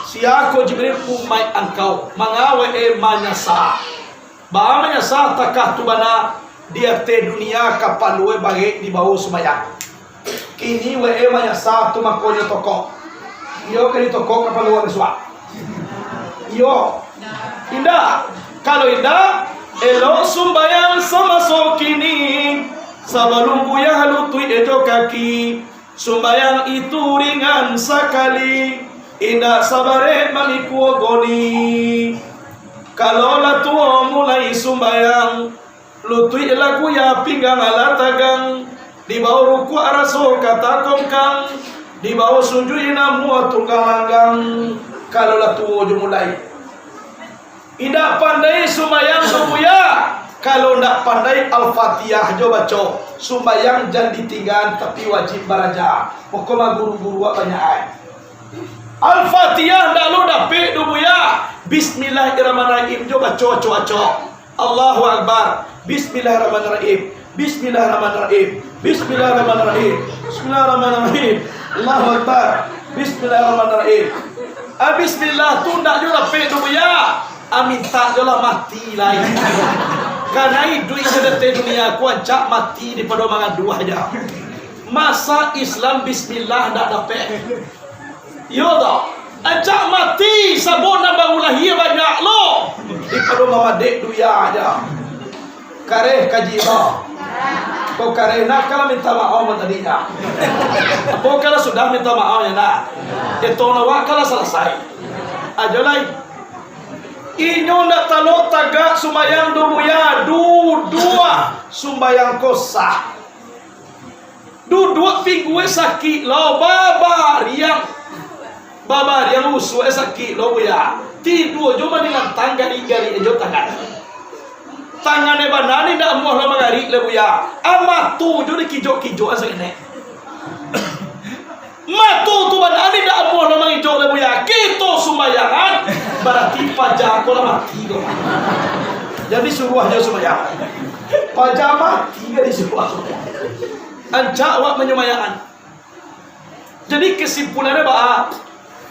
Sia ko Jibril? Umaik angkau. Manga we, eh, manyasa? Baa manyasa? Takah tu bana di ateh dunia kapalo e barek dibao sumbayang. Kini we, eh, manyasa tu mangkonyo tokok. Iyo ka ditokok kapalo e bisuak? Iyo. Indak. Kalau indak, elok sumbayang samaso kini, sabalun buyah lutuik e jo kaki. Sumbayang itu ringan sakali, indak sabarek mamikua goni. Kalau lah tuo mulai sumbayang, lutuik lah guyah, pinggang lah tagang, dibao rukuak raso ka takongkang, dibao sujuik namuah tunggang langgang. Kalau lah tuo jo mulai. Indak pandai sumbayang tu, Buya. Kalau ndak pandai Al-Fatihah jo baco, sumbayang jan ditinggaan, tapi wajib baraja. Pokok mah guru-guru awak banyak ai. Al-Fatihah ndak lo dapek tu, Buya. Bismillahirrahmanirrahim jo baco acok-acok. Allahu Akbar. Bismillahirrahmanirrahim. Bismillahirrahmanirrahim. Bismillahirrahmanirrahim. Bismillahirrahmanirrahim. Allahu Akbar. Bismillahirrahmanirrahim. Ah, bismillah tu ndak jo dapek tu, Buya. Ah, mintak jo lah mati lai. Karano iduik di ateh dunia ko rancak mati daripado mangaduah ja. Masa Islam bismillah ndak dapek? Iyo toh? Rancak mati, sabab nan baru lahia banyak lo. Daripado mamadek dunia ja. Kareh kaji ba. Ko kareh nak, kalau minta maaf tadi nyo. Apo kalau sudah minta maaf nyo nak? Itu awak kalau salasai. Ajo lai. Inyo ndak talok tagak sumbayang tu, Buya, duduak sumbayang ko sah. Duduak pingguang sakik lo, babariang. Babariang usuak sakik lo, Buya. Tidua jo manilantang garik-garik jo tangan. Tangan e bana ni ndak amuah lo mangarik le, Buya. Ah, mato jo dikijok-kijok saketek. Mato tu bana ni ndak amuah lo mangijok le, Buya. Kito sumbayangan, barati paja ko lah mati ko. Jadi suruah jo sumbayang. Paja mati ka disuruah. Rancak awak manyumbayangan. Jadi, kesimpulannyo baa?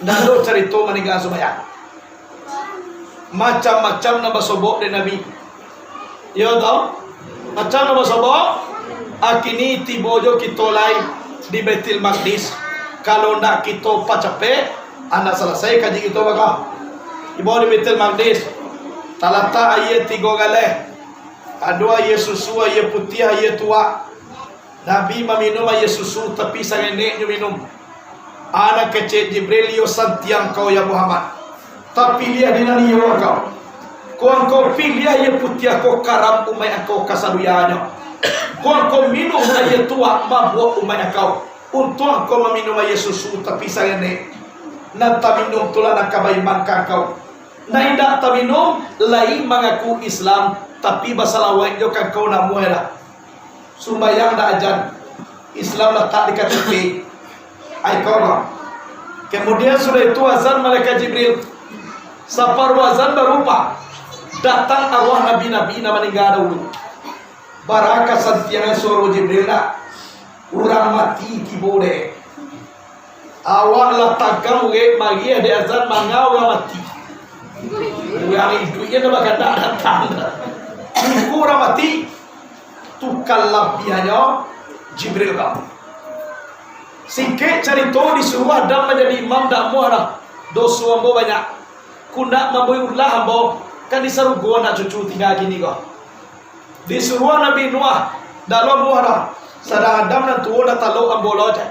Ndak ado carito maninggakan sumbayang. Macam-macam nan basobok dek Nabi. Iyo toh? Macam nan basobok. Ah, kini tibo jo kito lai di Baitul Maqdis. Kalau ndak kito pacapek, Anak salasai kaji kito baka. Ibo di Baitul Maqdis, talatak aia tigo galeh. Ado aia susu, aia putiah, aia tuak. Nabi maminum aia susu, tapi sareneknyo minum. Anak kecek Jibril, iyo santiang kau, ya Muhammad. Tapiliah di nan iyo kau. Ko angkau piliah aia putiah ko karam umaik angkau kasadoanyo. Ko angkau minum aia tuak mabuak umaik angkau. Untuang angkau maminum aia susu, tapi sarenek. Nan taminum tu lah nan ka baiman ka angkau. Nan indak taminum, lai mangaku Islam, tapi basalawaik jo ka angkau namuah lah. Sumbayang dak ajan. Islam latak di K T P. Ai kau. Kemudian sudah itu azan malaikat Jibril. Saparuah azan baru datang arwah nabi-nabi nan maningga dahulu. Bara kasantiangan suaro Jibril nak. Urang mati tibo dek. Awak lah tagam urek mariah dek azan manga urang mati. Urang iduik je dah bagandak datang. Tunggu urang mati. Tu kalabiahnyo Jibril ka. Singkek carito, disuruah Adam manjadi imam, dak amuah dah. Doso ambo banyak. Ku ndak mambuek ulah ambo, kan di sarugo anak cucu tingga kini ko. Disuruah Nabi Nuah, dak lo amuah dah. Sadang Adam nan tuo dah talok ambo lo cak.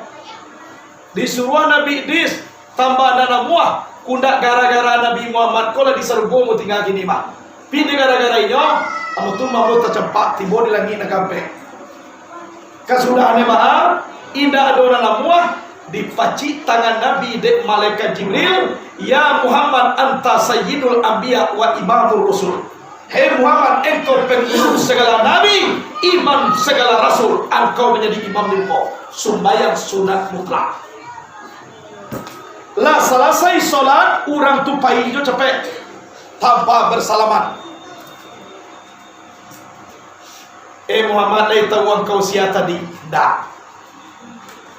Disuruah Nabi Idris, tambah nan amuah, ku ndak gara-gara Nabi Muhammad ko lah di sarugo ambo tingga kini mah. Pi dek gara-gara inyo, ambo tu mambo tacampak tibo di langik nan kaampek. Kasudahan mah, indak ado nan amuah, dipacik tangan Nabi dek malaikat Jibril, "Ya Muhammad, anta sayyidul anbiya wa imamur rusul." Hei Muhammad, engkau pangulu sagala nabi, imam sagala rasul, engkau manjadi imam di muko. Sumbayang sunat mutlak. Lah salasai solat, urang tu pai jo capek, tanpa basalaman. Eh Muhammad, lai tahu angkau sia tadi? Ndak.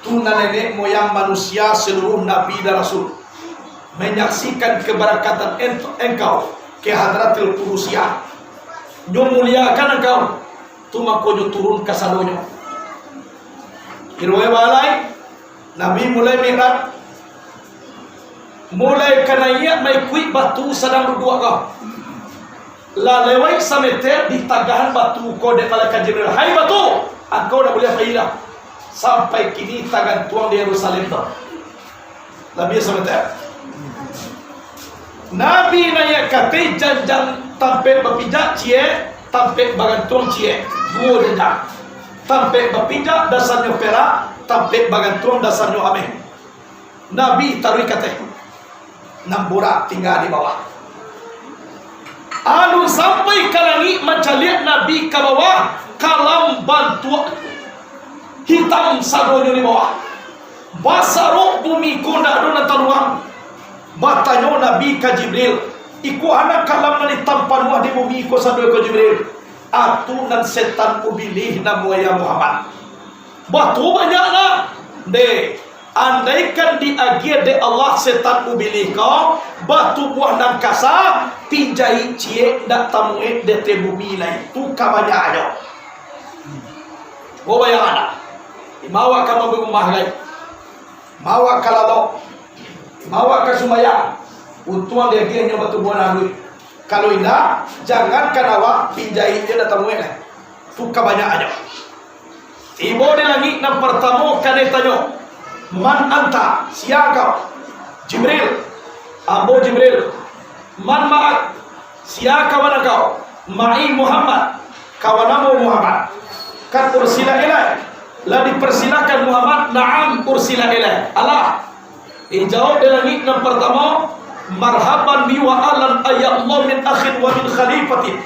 Tu nan nenek moyang manusia, seluruh nabi dan rasul, manyaksikan keberangkatan ent-, engkau ke Hadratil Qudusiah. Nyo muliakan engkau, tu mangko nyo turun kasadonyo. Iruwai balai, Nabi mulai mi'raj, mulai ka naiak maikuik batu sadang duduak ko. Lah lewat sameter, ditagahan batu ko dek malaikat Jibril, "Hai batu, angkau ndak buliah pai lah. Sampai kini tagantuang di Yerusalem tu." Labiah sameter. Nabi naiak ka ateh, janjang tampek bapijak ciek, tampek bagantuang ciek, duo janjang. Tampek bapijak dasarnyo perak, tampek bagantuang dasarnyo ameh. Nabi taruih ka ateh, nan burak tingga di bawah. Alun sampai ka langik, mancaliak Nabi ka bawah, kalam bantuak hitam sadonyo di bawah. Basarok bumi ko ndak ado nan taluang. Batanyo Nabi ka Jibril, "Iko a nan kalam nan itam panuah di bumi ko sado ko Jibril?" "Atu nan setan ubilih namonyo, ya Muhammad." "Batu banyak nah." "Ndeh, andaikan diagiah dek Allah setan ubilih ko batu buah nan kasa, pinjai ciek ndak tamuek di ateh bumi lai, tu ka banyaknyo." Ko bayangkan lah. Mawak ka mambuek rumah lai. Mawak ka lalok, mawak ka sumbayang, untuang diagiahnyo batu buah nan aluih. Kalau indak, jangankan awak, pinjai je ndak tamuek lai. Tu ka banyaknyo. Tibo di langik nan partamo, kanai tanyo, "Man anta?" "Sia kau?" "Jibril." "Ambo Jibril." "Man ma'ak?" "Sia kawan angkau?" "Ma'i Muhammad, kawan ambo Muhammad." "Qad ursila ilaih?" "Lah dipersilakan Muhammad?" "Na'am, ursila ilaih." "Alah." Dijawab di langik nan partamo, "Marhaban bi wa ahlan, ya Allah, min akhin wa min khalifatin.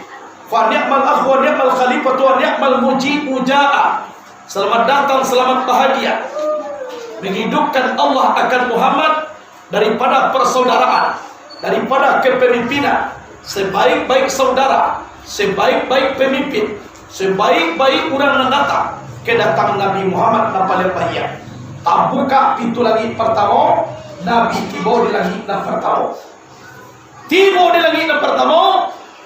Fa ni'mal akh wa ni'mal khalifatu wa ni'mal mujibu ja'a." Selamat datang, selamat bahagia. Menghidupkan Allah akan Muhammad daripada persaudaraan, daripada kepemimpinan, sebaik-baik saudara, sebaik-baik pemimpin, sebaik-baik urang nan datang, kedatangan Nabi Muhammad nan paliang bahagia. Tabukak pintu langik partamo, Nabi tibo di langik nan partamo. Tibo di langik nan partamo,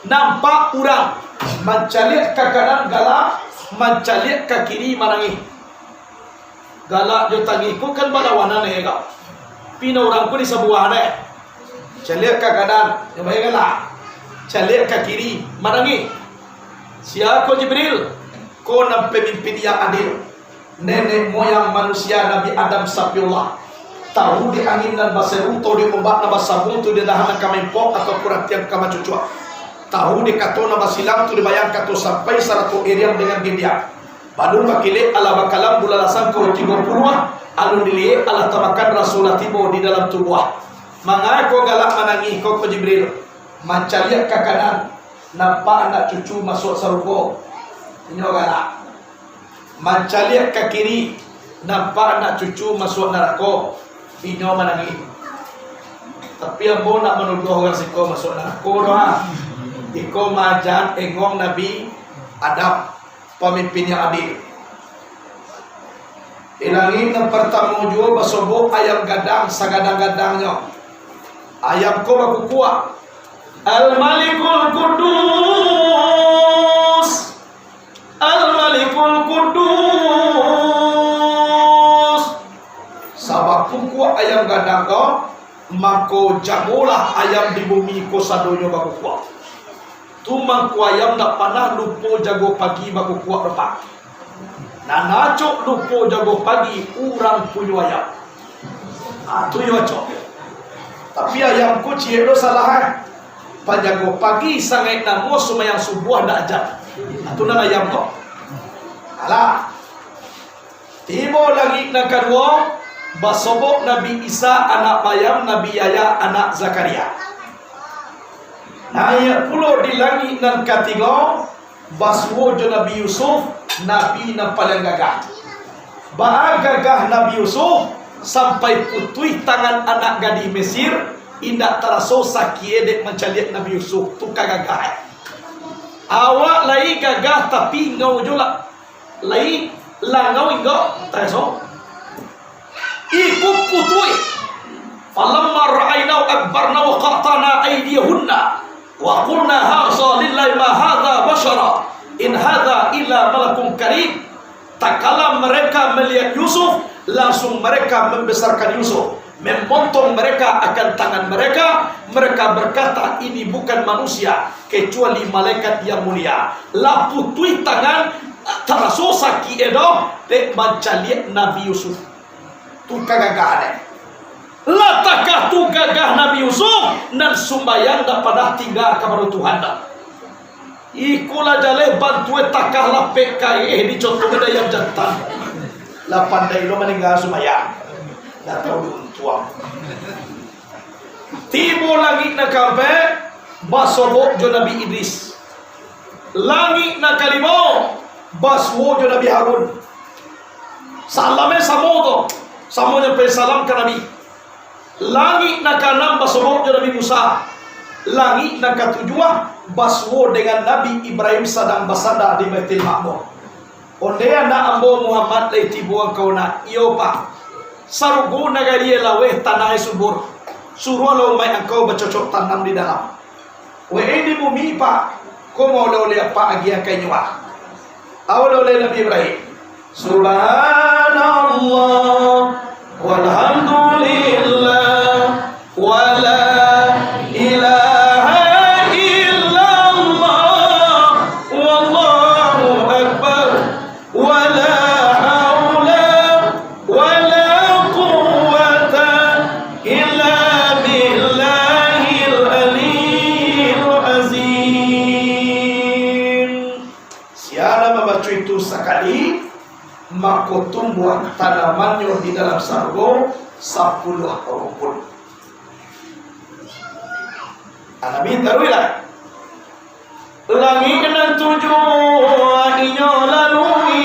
nampak urang mancaliak ka kanan galak, mancaliak ka kiri manangih. Galak jo tangih ko kan balawanan, eh, kak? Pina urang ko di sabuah deh. Caliak ka kanan, nyo bayanganlah. Caliak ka kiri, manangih. Sia ko Jibril? Ko nan pamimpin yang adil. Nenek moyang manusia Nabi Adam Safiullah. Tahu di angin nan baseru, tahu di ombak nan basabuang, tahu di dahan nan ka maimpok, atau kurang tiang ka macucuak. Tahu di kato nan basilang, tahu di bayang kato sampai, sarato iriang dengan gendiang. Balun bakilek alah bakalam, bulalasan ko tigo puluah, alun diliek alah tamakan, Rasulullah tibo di dalam tubuah. Mangako galak manangih ko, ko Jibril? Mancaliak ka kanan, nampak anak cucu masuak sarugo. Inyo galak. Mancaliak ka kiri, nampak anak cucu masuak narako. Inyo manangih. Tapi ambo nak manuduah urang siko masuak narako doh, ha. Iko maaja engong Nabi Adam, pamimpin yang adil. Di langik nan partamo juo basobok ayam gadang sagadang-gadangnyo. Ayam ko bakukuak, "Al-Malikul Quddus, Al-Malikul Quddus." Sabakukuak ayam gadang ko, mako jagolah ayam di bumi ko sadonyo bakukuak. Tu mangko ayam ndak panah lupo jago pagi bakukuak doh, Pak. Nan acok lupo jago pagi urang punyo ayam. Ah, tu yo acok. Tapi ayam ko ciek lo salah, eh. Panjago pagi sangaik namo, sumayang subuah ndak ajan. Ah, tu nan ayam ko. Alah. Tibo langik nan kaduo, basobok Nabi Isa anak Maryam, Nabi Yahya anak Zakaria. Naiak pulo di langik nan katigo, basuo jo Nabi Yusuf, nabi nan paliang gagah. Baa gagah Nabi Yusuf, sampai putuih tangan anak gadih Mesir, indak taraso sakie dek mancaliak Nabi Yusuf, tu ka gagah. Awak lai gagah, tapi ingau jo lah. Lai langau indak taraso. Iko putuih. Falamma ra'ainahu akbarnahu wa qatta'na aidiyahunna wa qulna hasya lillahi ma hadza basyara in hadza illa malakun karim. Tatkala mereka melihat Yusuf, langsung mereka membesarkan Yusuf. Memontong mereka akan tangan mereka, mereka berkata, "Ini bukan manusia, kecuali malaikat yang mulia." Lah putuih tangan, taraso sakik e doh, dek mancaliak Nabi Yusuf. Tu ka gagah dek. Lah takah tu gagah Nabi Yusuf, nan sumbayang dak panah tingga kapado Tuhan dak. Iko lah jaleh bantuak takah lapek kaeh dicontoh ka dayam jantan. Lah pandai lo maningga sumbayang. Dah tahu diuntuang. Tibo langik nan kaampek, basobok jo Nabi Idris. Langik nan kalimo, basuo jo Nabi Harun. Salamnyo samo tu, samo nyampai salam ka Nabi. Langik nan kaanam basobok jo Nabi Musa. Langik nan katujuah basuo dengan Nabi Ibrahim sadang basanda di Baitul Makmur. Onde anak ambo Muhammad lai tibo angkau nak? Iyo, Pak. Sarugo nagari laweh, tanah subur. Suruahlah umaik angkau bacocok tanam di dalam. Wee di bumi, Pak, ko maoleh-oleh apak agiah ka inyo, ah. Aoleh-oleh Nabi Ibrahim. Subhanallah, walhamdulillah, wala ilaha illallah, wallahu akbar. Wala haula wala quwwata illa billahil aliyyil azim. Sia nan mambaco itu sakali, mako tumbuah tanamannyo di dalam sarugo sapuluah rumpun. Nabi taruihlah. Langik nan tujuah inyo lalui,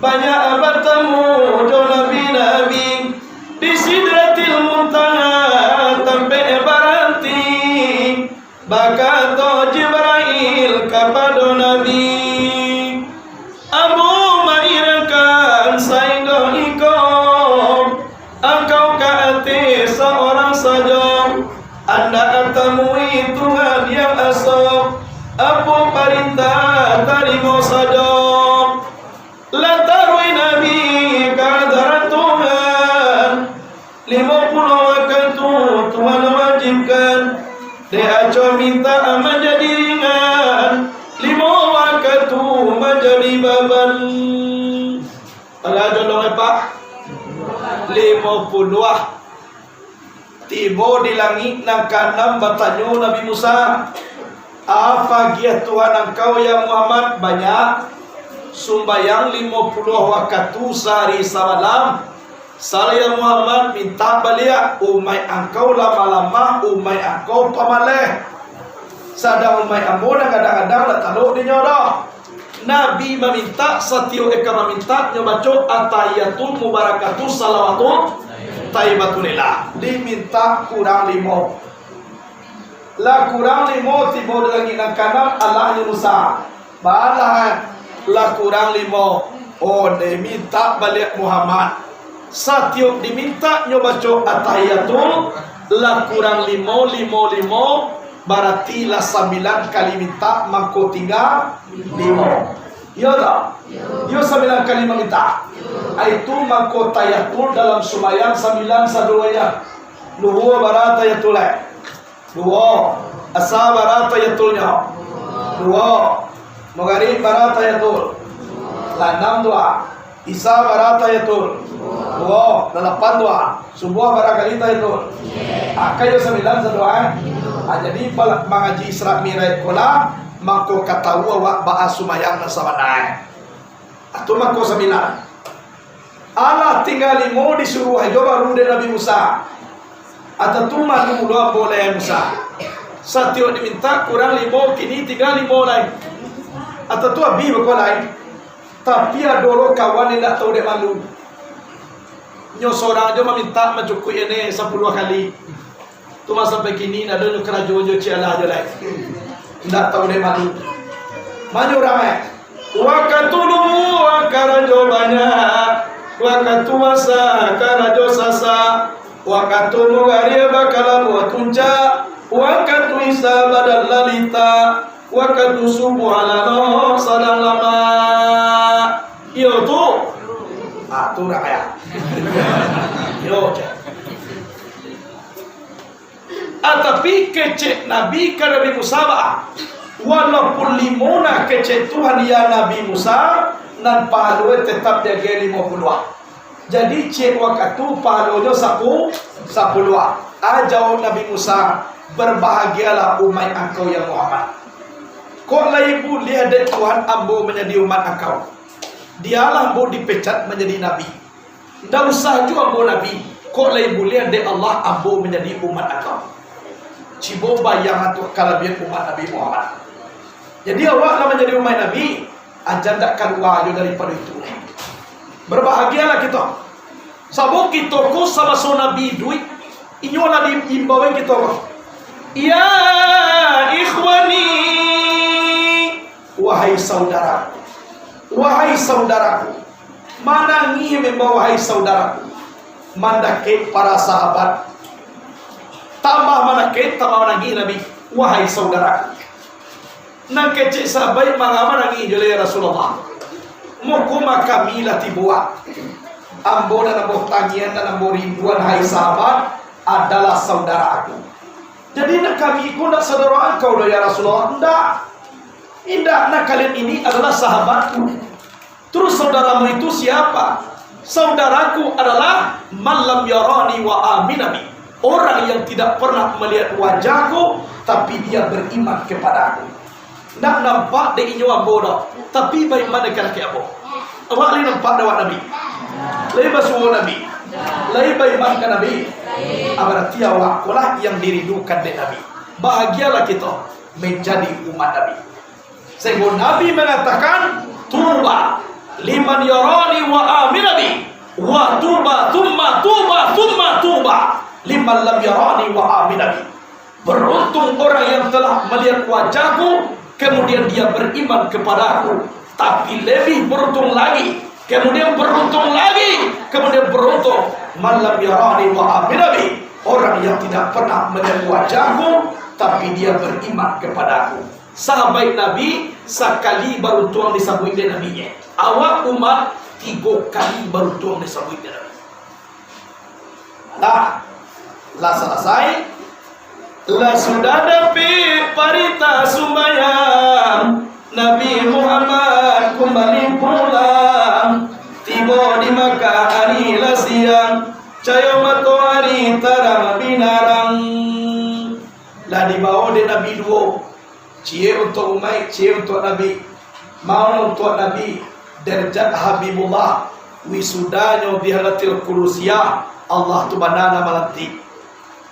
banyak batamu jo nabi-nabi. Di Sidratil Muntaha tampek baranti, bakato Jibrail kapado Nabi, "Ambo mairankan sainggo iko, angkau ka ateh saurang sajo, andak tamui Tuhan yang aso, apo parintah tarimo sajo." Lah taruih Nabi ka hadarat Tuhan, limo Dek aco mintak manjadi ringan, limo wakatu manjadi baban. Alah jolong, eh, Pak? Limo puluah. Tibo di langik nan kaanam, batanyo Nabi Musa, "Apo agiah Tuhan angkau, ya Muhammad?" "Banyak, sumbayang limo puluah wakatu sahari samalam. Sal, ya Muhammad, mintak baliak, umaik angkau lamah-lamah, umaik angkau pamaleh. Sadang umaik ambo nan gadang-gadang ndak talok dinyo doh." Nabi mamintak, satiok eka mamintak, nyo baco At-tahiyyatul mubarakatuh salawatul thayyibatulillah. Dimintak kurang limo. Lah kurang limo, tibo di langik nan kaanam, alah nyo Musa. Balah, lah kurang limo. Oh, dimintak baliak Muhammad. Satiok dimintak nyo baco At-tahiyyatul, lah kurang limo, limo, limo, barati lah sambilan kali mintak, mangko tingga limo. Iyo tak? Iyo, sambilan kali mamintak. Itu mangko tahiyyatul dalam sumbayang sambilan sadoanyo. Luhua bara tahiyyatul, eh? Duo. Asa bara tahiyatulnyo? Duo. Magarib bara tahiyatul? Lah anam tu ah. Isa bara tahiyatul? Duo. Lah lapan tu ah. Subuah bara kali tahiyatul? Ah, kan iyo sambilan sado ah. Ah, jadi, pala-, mangaji Isra Mi'raj ko lah, mangko ka tahu awak baa sumbayang nan sabana. Atau mangko sambilan. Alah tingga limo disuruah jo baru dek Nabi Musa. Atau tu malu lo ambo lai Musa. Satiok dimintak kurang limo, kini tingga limo lai. Atau tu abih beko lai. Tapi ado lo kawan indak tahu dek malu. Nyo sorang jo mamintak mancukuik ene sapuluah kali. Tu mah sampai kini, ndak ado nyo karajo jo ciek alah jo lai. Indak tahu dek malu. Manyurang, eh. Wakatu lubuak karajo banyak, wakatu asa karajo sasak, wakatu mugaria bakalabuah tuncak, wakatu isa badan lalita, wakatu subuah alano sadang lamak. Iyo tu. Ah, tu urang kaya. Iyo, cak. Ah, tapi kecek Nabi ka Nabi Musa baa? Walaupun limo nah kecek Tuhan, ya Nabi Musa, nan pahalo tetap diagiah limo puluah. Jadi, ciek wakatu pahalonyo sapu-, sapuluah. Ah, jawab Nabi Musa, "Berbahagialah umaik angkau, ya Muhammad. Kok lai buliah dek Tuhan ambo manjadi umat angkau? Dialah ambo dipecat manjadi nabi." Ndak usah juo ambo nabi, kok lai buliah dek Allah ambo manjadi umat agam. Cibo bayang tu kalabiahan umat Nabi Muhammad. Jadi awak lah manjadi umat Nabi, aja ndak kalua juo daripado itu. Berbahagialah kito. Sabab kito ko samaso Nabi iduik, inyo lah diimbau kito ko. Ya ikhwani, wahai saudaraku, wahai saudaraku. Manangih memang, wahai saudaraku. Mandakek para sahabat. Tambah mandakek, tambah manangih Nabi. Wahai saudaraku. Nan kecek sahabat manga manangih jo, ya Rasulullah. Muko makami lah tibo. Ambo nan ambo tangian, nan ambo rinduan, hai sahabat, adalah saudara aku. Jadi nan kami ko ndak saudara angkau doh, ya Rasulullah. Ndak. Indak, nan kalian ini adalah sahabatku. Terus saudaramu itu siapa? Saudaraku adalah man lam yarani wa amina bi. Orang yang tidak pernah melihat wajahku, tapi dia beriman kepada aku. Ndak nampak dek inyo ambo doh, tapi baiman ka lakek ambo. Awak lai nampak dek awak Nabi? Lai basuo Nabi? Lai baiman ka Nabi? Ah, berarti awak ko lah yang dirindukan dek Nabi. Bahagialah kito menjadi umat Nabi. Sehingga Nabi mengatakan, "Tuba liman yarani wa amina bi, wa tuba, thumma tuba, thumma tuba liman lam yarani wa amina bi." Beruntung orang yang telah melihat wajahku, kemudian dia beriman kepadaku. Tapi lebih beruntung lagi, kemudian beruntung lagi, kemudian beruntung, man lam yarani wa amina bi, orang yang tidak pernah melihat wajahku, tapi dia beriman kepadaku. Sahabat Nabi sakali baruntuang disabuik dek Nabi nyo. Awak umat tigo kali baruntuang disabuik dek Nabi. Nah, lah salasai. Lah sudah dapek paritah sumbayang, Nabi Muhammad kumbali pulang. Tibo di Makkah ari lah siang, cayo matoari tarang binarang. Lah dibawo dek Nabi duo, ciek untuak umaik, ciek untuak Nabi. Mano untuak Nabi, darjat Habibullah, wisudanyo di Hadratil Qudusiyah, Allah tu bana nan malantik.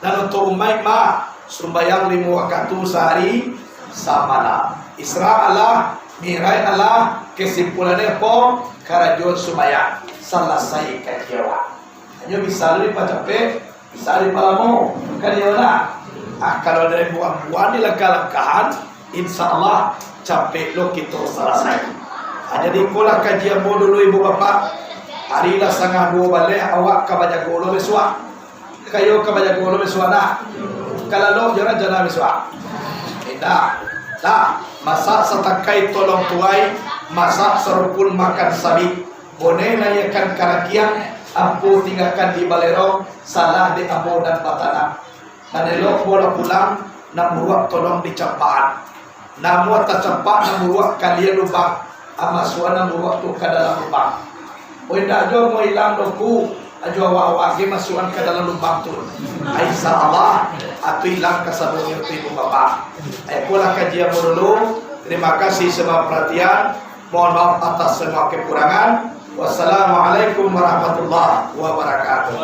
Nan untuak umaik mah, sumbayang limo wakatu sahari samalam. Isra alah, Mi'raj alah, kesimpulannyo apo? Karajo sumbayang. Salasai kaji awak. Hanyo bisa lo dipacapek, bisa dipalamo. Kan iyo lah. Ah, kalau dari buah-buahan dilangkah-langkahan, insya Allah capek lo kito salasai. Ah, jadi ikolah kaji ambo dulu, ibu bapak. Ari lah satangah duo baleh, awak ka bajago lo bisuak. Kayo ka bajago lo bisuak nak. Ka lalok jo rancana bisuak. Indak. Lah, masak satakai tolong tuai, masak sarupun makan sabik. Boneh naiakan karakiang, ampo tinggakan di balerong, salah dek ambo nan batanak. Nan elok bola pulang, nan buruak tolong dicampakan. Namuah tacampak nan buruak kalian lubang, amasuan nan buruak tu ka dalam lubang. Oi, indak jo mau ilang doku, ajo awak-awak ge masukan ka dalam lubang tu. Insya Allah, atu ilang kasabunyo tu ibu bapak. Ikolah kaji ambo dulu. Terima kasih sebab perhatian. Mohon maaf atas semua kekurangan. Wassalamualaikum warahmatullahi wabarakatuh.